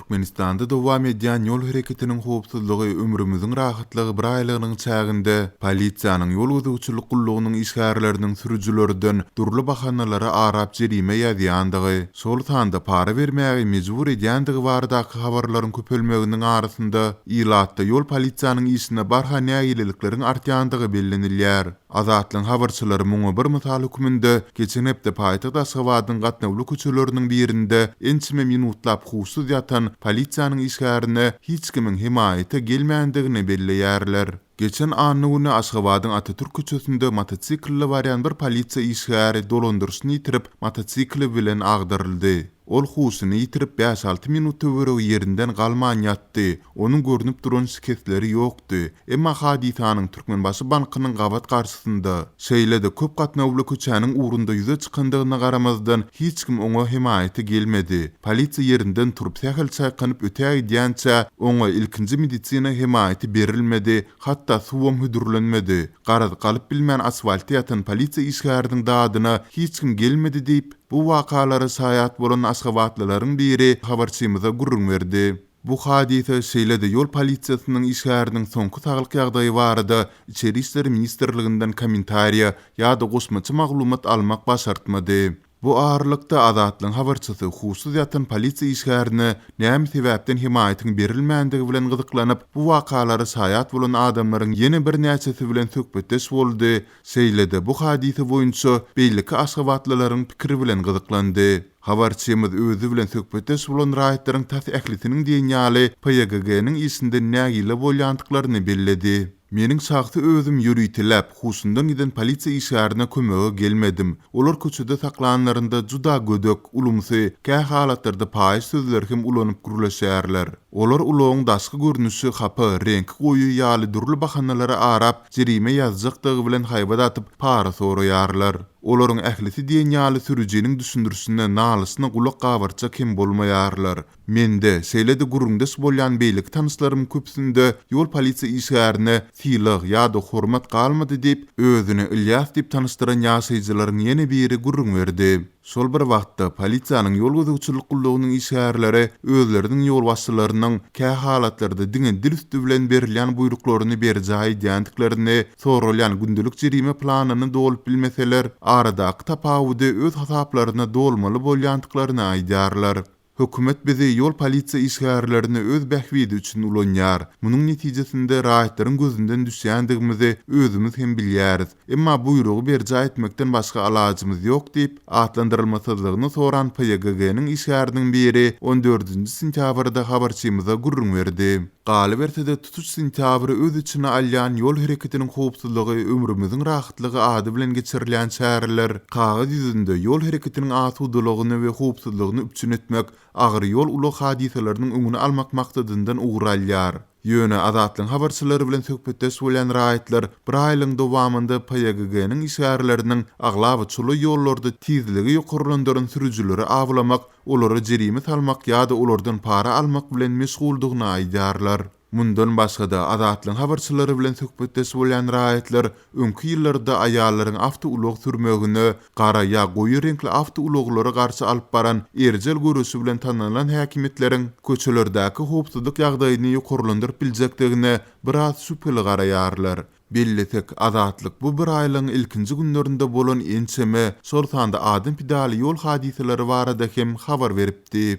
Türkmenistanda dowam edýän ýol hereketiniň howpsuzlygy ömrümiziň rahatlygy bir aýlygynyň çäginde polisiýanyň ýol gözegçilik gullugynyň işgärleriniň sürüjilerden dürli bahanalara arap jerime ýazýandygy, şol sanda para bermäge mejbur edýändigi baradaky habarlaryň köpelmeginiň arasynda ilatda ýol polisiýanyň işine barha nägilelikleriň artýandygy bellenilýär. Azatlygyň habarçylary muňa bir mysal hökmünde geçen hepde paýtagt Aşgabadyň gatnawly köçeleriniň birinde ençeme minutlap huşsuz ýatan polisiýanyň işgärine hiç kimiň hemaýata gelmändigini belleýärler. Geçen anna güni Aşgabadyň Atatürk köçesinde motosiklde barýan bir polisiýa işgäri dolandyryşyny ýitirip, motosikli bilen agdaryldy. Ol huşuny ýitirip, bäş-alty minut töweregi ýerinden galman ýatdy. Onuň görnüp duran şikesleri ýokdy. Emma hadysanyň Türkmenbaşy bankynyň gabat garşysynda, şeýle-de köp gatnawly köçäniň ugrunda ýüze çykandygyna garamazdan, hiç kim oňa hemaýata gelmedi. Polisiýa ýerinden turup sähel çaýkanyp ötägidýänçä, oňa ilkinji medisina hemaýaty berilmedi, hatda suwam hödürlenmedi. Garaz, galyp bilmän asfaltda ýatan polisiýa işgäriniň dadyna hiç kim gelmedi diýip, bu wakalara şaýat bolan aşgabatlylaryň biri habarçymyza gürrüň berdi. Bu hadysa, şeýle-de ýol polisiýasynyň işgäriniň soňky saglyk ýagdaýy barada Içeri işler ministrliginden kommentariýa ýa-da goşmaça maglumat almak başartmady. Bu aralykda, Azatlygyň habarçysy huşsuz ýatan polisiýa işgärine näme sebäpden hemaýatyň berilmändigi bilen gyzyklanyp, bu wakalara şaýat bolan adamlaryň ýene birnäçesi bilen söhbetdeş boldy, şeýle-de bu hadysa boýunça beýleki aşgabatlylaryň pikiri bilen gyzyklandy. Habarçymyz özi bilen söhbetdeş bolan raýatlaryň tas ählisiniň diýen ýaly PYGG-niň işinden nägile bolýandyklaryny belledi. Meniň şahsy özüm ýöriteläp, huşundan giden polisiýa işgärine kömege gelmedim. Olar köçede saklanlarynda juda gödek, ulumsy, kä halatlarda paýyş sözleri hem ulanyp gürleşýärler. Olar ulagyň daşky görnüşi hapa, reňki goýy ýaly dürli bahanalara arap, jerime ýazjakdygy bilen haýbat atyp, para soraýarlar. Olaryň ählisi diýen ýaly sürüjiniň düşündirişine, nalyşyna gulak gabartjak hem bolmaýarlar. Mende, şeýle-de gürrüňdeş bolýan beýleki tanyşlarymyň köpüsinde ýol polisiýa işgärine sylag ýa-da hormat galmady diýip, özüni Ylýas diýip tanyşdyran ýaşaýjylaryň ýene biri gürrüň berdi. Şol bir wagtda, polisiýanyň ýol gözegçilik gullugynyň işgärleri özleriniň ýolbaşçylarynyň kähalatlarda diňe dil üsti bilen berilýän buýruklaryny berjaý edýändiklerini, soralýan gündelik jerime planyny dolup bilmeseler, aradaky tapawudy öz hasaplaryna dolmaly bolýandyklaryny aýdýarlar. Hökümet bizi ýol polisiýa işgärlerini öz bähbidi üçin ulanýar. Munuň netijesinde raýatlaryň gözünden düşýändigimizi özümiz hem bilýäris. Emma buýrugy berjaý etmekden başga alajymyz ýok diýip, atlandyrylmasyzlygyny soran PYGG-niň işgäriniň biri on dördünji sentýabrda habarçymyza gürrüň berdi. Galyberse-de, tutuş sentýabry öz içine alýan Ýol hereketiniň howpsuzlygy ömrümiziň rahatlygy ady bilen geçirilýän çäreler kagyz ýüzünde ýol hereketiniň asudalygyny we howpsuzlygyny üpjün etmek, agyr ýol-ulag hadysalarynyň öňüni almak maksadyndan ugur alýar. Ýöne Azatlygyň habarçylary bilen söhbetdeş bolýan raýatlar bir aýlygyň dowamynda PYGG-niň işgärleriniň aglaba çola ýollarda tizligi ýokarlandyran sürüjileri awlamak olara jerime salmak ýa-da olardan para almak bilen meşguldygyny aýdýarlar. Mundan başga-da, Azatlygyň habarçylary bilen söhbetdeş bolýan raýatlar öňki ýyllarda aýallaryň awtoulag sürmegine, gara ýa goýy reňkli awtoulaglara garşy alyp baran erjel göreşi bilen tanalan häkimiýetleriň köçelerdäki howpsuzlyk ýagdaýyny ýokarlandyryp biljekdigine biraz şübheli garaýarlar. Bellesek, Azatlyk bu bir aýlygyň ilkinji günlerinde bolan ençeme, şol sanda adam pidaly ýol hadysalary barada hem habar beripdi.